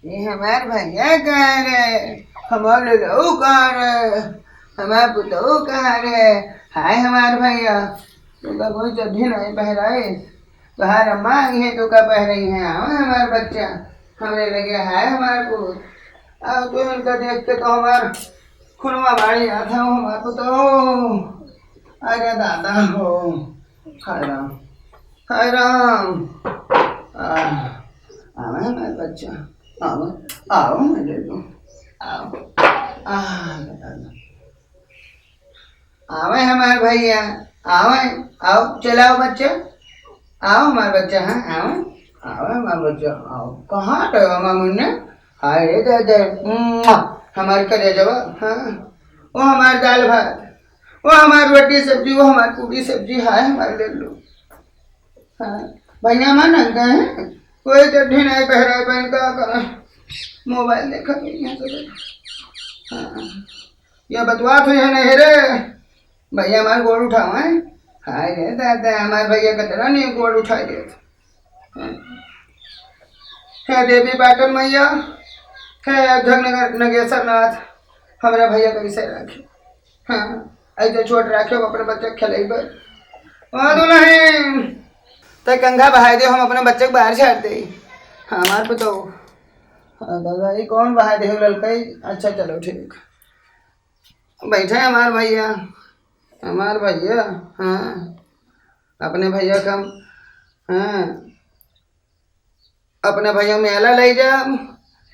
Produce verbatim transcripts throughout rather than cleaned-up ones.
ये हमार भैया कहाँ रे? हमार ललऊ कहाँ रे? हमार पुतऊ कहाँ रे? हाय हमार भैया, तुमका कोई चड्ढी नहीं पहराए, तोहार अम्मा आई है, तुमका पहराई है। आवा हमार बच्चा, हमरे लगे हाय हमार पूत। अब तो इनका देख के तो हमार खुनवा बाड़ी आता हो, हमार पुतऊ। अरे दादा हो, हाय राम, हाय राम। आ, आवा हमार बच्चा, आवा, आवा मेरे को, आवा। आ, आवा हमार भैया, आवा, आवा, चलावा बच्चा, आवा हमार बच्चा, हाँ, आवा, आवा हमार बच्चा, आवा। कहाँ गयो हमार मुन्ना? हाय रे दादा, मुआ, हमार करेजवा, हाँ, वो हमार दाल भात, वो हमार रोटी सब्जी, वो हमार पूरी सब्जी, हाय हमार लल्लू। हाँ, भैया मन नंगा है, कोई चड्ढी नहीं पहराए, बहन का करा, मोबाइल देखा भैया सब। हाँ, ये बतवा तो है नहीं रे, भैया हमार गोड़ उठावा है। हाय रे दादा, हमार भैया कतरा नहीं गोड़ उठाए देत। हाँ। हे देवी पाटन मैया, हे अघोर नगर-, नगेश्वर नाथ, हमरा भैया कैसे राखे? हाँ, ऐसे छोट राखे अपने बच्चा के खेलई पर। ओ दुल्हन, तै कंघा बहाई दे, हम अपने बच्चा के बाहर छाड़ दे। हमार पुतऊ। हाँ, दादा, ये कौन बहाई दे हो ललकई? अच्छा, चलो, ठीक। बैठे हमार भैया, हमार भैया, हाँ, अपने भैया का हम, हाँ, अपने भैया मेला ले जाब,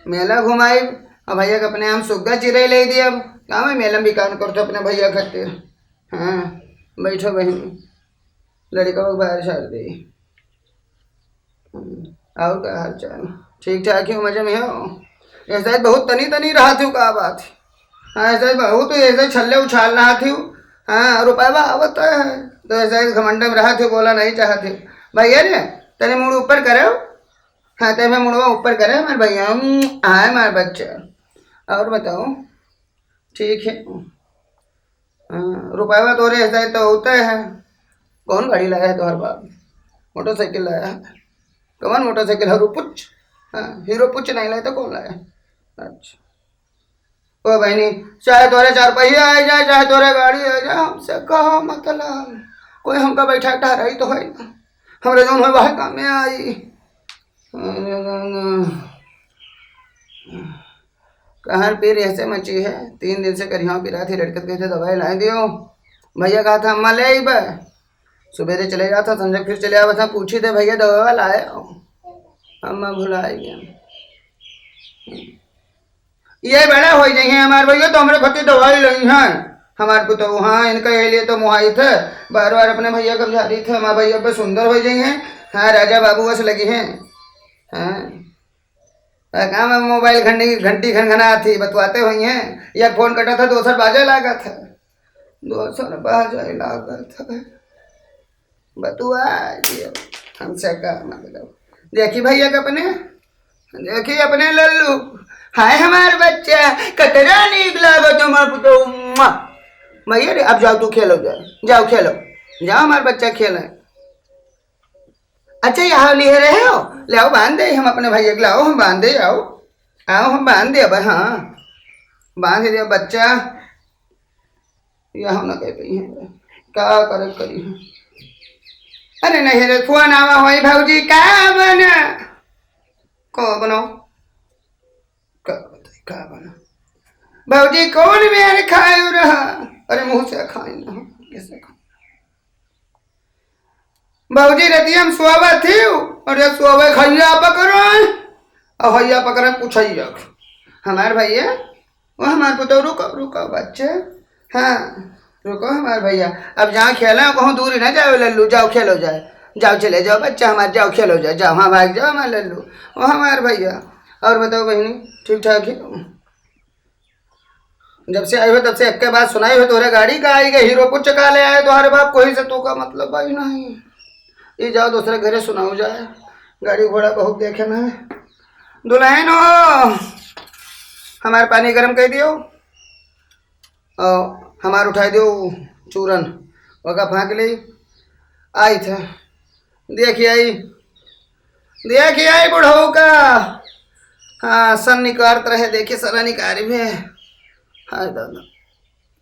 मेला घुमाइब, और भैया के अपने हम सुग्गा चिरई ले दियब। का मैं मेला में बिकान करतो अपने भैया खातिर? हाँ, बैठो बहिनी, लड़का को बाहर छाड़ दे। हम्म, और का हाल चाल? ठीक ठाक हो, मजे में हो? ऐसा बहुत तनी तनी रहा थी, का बात? हाँ, ऐसा बहुत, ऐसा छल्ले उछाल रहा थी। हाँ, रुपया आवत है, तो ऐसा घमंड में रहा थी, बोला नहीं चाहती। भैया रे, तने मुड़ ऊपर करे। हाँ, ते मैं मुड़वा ऊपर करे, हमारे भैया, हम्म, आए हमारे बच्चे। और बताओ, ठीक है। हाँ, रुपया तोरे ऐसा तो होता है। कौन गाड़ी लाया है तोहर बाप? मोटरसाइकिल लाया है। कौन मोटरसाइकिल? हीरो पुच। हाँ, हीरो पुच नहीं लाया तो कौन लाया? अच्छा। ओ बहनी, चाहे तोरे चार पहिया आ जाए, चाहे तोरे गाड़ी आ जाए, हमसे कहा मतलब, कोई हमका बैठा टहराई तो है ना, हमरे जौन होए वह काम में आई। कहर पीर ऐसे मची है, तीन दिन से करिया पिरात ही, लड़कत कहते दवाई लाए दियो। भैया कहा था, "अम्मा ले आई बे।" सुबेरे चले जाता, संजय फिर चले आवा था, पूछी दे, "भैया दवा लाए हो?" अम्मा भुला गया। ये बड़ा हो जाइए हमार भैया, तो हमरे खातिर दवाई लई हैं। हमार पुतहु, हाँ, इनका ये लिए तो मुहाई थे, बार बार अपने भैया का झारी थे, हमार भैया पे सुंदर हो जाइए। हाँ, राजा बाबू बस लगी हैं। हाँ। आ, काम है मोबाइल घंटी, घंटी घनघना थी, बतवाते हुई हैं। या फोन कटा था, दोसर बाजे लागा था। दोसर बाजे लागा था। बतुआ दियो, हमसे का मतलब। देखी भैया के अपने, देखी अपने लल्लू, हाय हमार बच्चा, कतरा नीक लागत हमार पुतहु, मुआ। भैया रे, अब जाओ तू खेलो, जाओ, जाओ खेलो, जाओ हमार बच्चा खेले। अच्छा, यहाँ लिहे रहे हो, ले आओ बांध दे, हम अपने भैया के लाओ, हम बांध दे, आओ, आओ हम बांध दे, अब हाँ, बांध दे बच्चा। यह हम ना कह पाई हैं, का करे करी हैं। अरे नहीं रे, फोन आवा होई भौजी, का बना? को बनाओ? का बताई, का बना? भौजी कौन मेर खाए रहा? अरे मुंह से खाए ना, कैसे खाए? भौजी रतिया में सोवा थी, अरे सोवे खैया पकड़े, और हैया पकड़े पुछैया। हमार भैया, वो हमार पुतौ, रुको, रुको बच्चे, हाँ, रुको हमार भैया, अब जहाँ खेला कहूँ दूर ही ना जाओ लल्लू, जाओ खेलो जाए, जाओ चले जाओ बच्चा हमार, जाओ खेलो जाए, जाओ, हाँ भाग जाओ हमार लल्लू, वो हमार भैया। और बताओ बहिनी, ठीक ठाक है? जब से आए हो तब से एक बात सुनाई हो, तोहरे गाड़ी का आई गए, हीरो पुच का ले आए तोहरे बाप, कोई से तू का मतलब भाई नहीं। ये जाओ दूसरे घरे सुनाओ जाए, गाड़ी घोड़ा बहुत देखे ना है। दुल्हन हो, हमार पानी गरम कर दियो और हमार उठाई दियो चूरन, ओका फाँक ले। आई थे, देखी आई, देखी आई बुढ़ऊ का, हाँ, सन निकारत रहे, देखी सला निकारी भी। हाय दादा,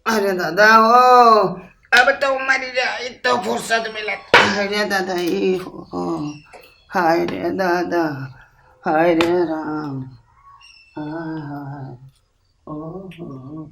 अरे दादा हो, अब तो मर जाई तो फुर्सत मिलत। अरे दादा, ई हो, हाय रे दादा, हाय रे राम, हाय, हाय, ओ हो।